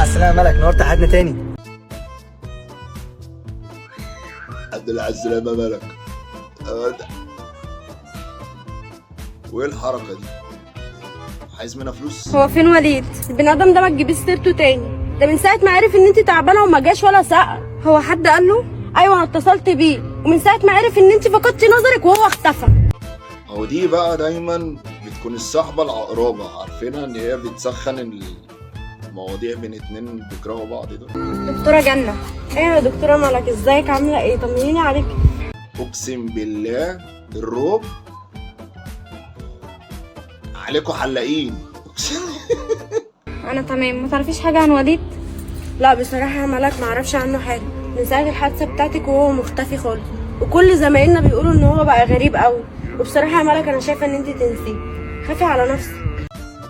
على السلامة ملك، نورت حياتنا تاني. الحمد لله على السلامة ملك. وايه الحركة دي؟ عايز منها فلوس؟ هو فين وليد؟ البني ادم ده ما تجيبيش سيرته تاني، ده من ساعة ما عرف ان انت تعبانة وما جاش ولا سأل. هو حد قال له؟ ايوه انا اتصلت بيه، ومن ساعة ما عرف ان انت فقدتي نظرك وهو اختفى. هو دي بقى دايما بتكون الصحبة العقربة، عارفينها ان هي بتسخن المواضيع بين اتنين بيكرهوا بعض دول. دكتورة جنة. ايوه يا دكتورة ملك، ازيك عامله ايه؟ طمنيني عليك. اقسم بالله الروب عليكم حلاقين. انا تمام. ما تعرفيش حاجة عن وليد؟ لا بصراحة يا ملك ما اعرفش عنه حاجة من ساعة الحادثة بتاعتك وهو مختفي خالص، وكل زمايلنا بيقولوا ان هو بقى غريب قوي. وبصراحة يا ملك انا شايفه ان انت تنسيه، خافي على نفسك.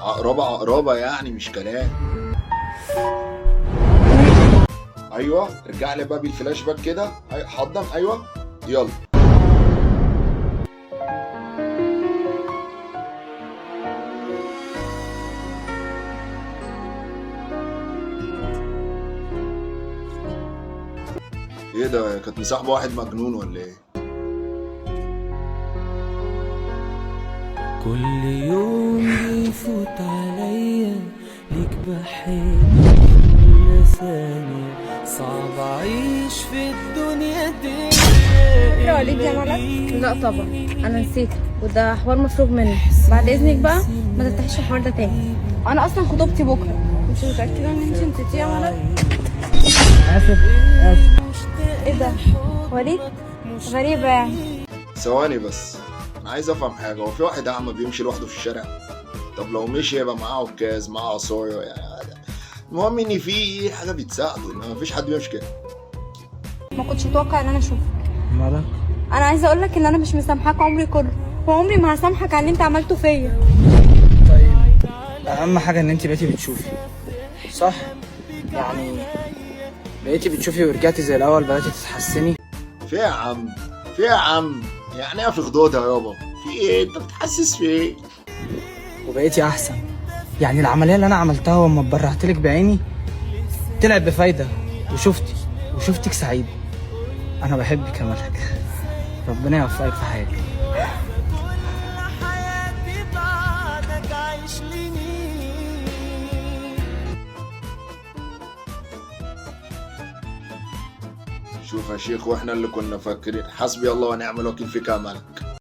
عقربة عقربة يعني مش كلام. ايوه ارجع لي بقى بالفلاش باك كده. حضن. ايوه يلا. ايه ده؟ كانت مصاحبه واحد مجنون ولا ايه؟ كل يوم يفوت عليا ليك بحب كل ثانية، صعب أعيش في الدنيا دي. فاكرة وليد يا ملك؟ لا طبعا انا نسيته، وده حوار مفروغ منه. بعد اذنك بقى ما تفتحيش الحوار ده تاني، انا اصلا خطوبتي بكره. مش متأكدة ان انت نسيتيه يا ملك؟ اسف اسف. ايه ده وليد؟ غريبة يعني. ثواني بس، انا عايز افهم حاجة. هو في واحد اعمى بيمشي لوحده في الشارع؟ طب لو مشي يبقى معاه عكاز، معاه عصاية يعني. المهم ان في حاجة بتساعده، انما مفيش حد بيمشي كده. ما كنتش متوقع ان انا اشوفك. ملك انا عايزه اقول لك ان انا مش مسامحاك عمري كله، وعمري ما هسامحك على اللي انت عملته فيا. طيب اهم حاجة ان انت بقيتي بتشوفي صح؟ يعني بقيتي بتشوفي ورجعتي زي الاول، بدأتي تتحسني. في يا عم، في يا عم، يعني ايه في خدودها يابا؟ في ايه؟ انت بتحسس في ايه؟ وبقيتي احسن. يعني العملية اللي انا عملتها وما اتبرعتلك بعيني طلعت بفايده، وشفتي وشفتك سعيد. انا بحبك يا ملك، ربنا يوفقك في حياتك. حياتي بعدك عايش لمين؟ شوف يا شيخ، واحنا اللي كنا فاكرين حسبي الله ونعم الوكيل فيك يا ملك.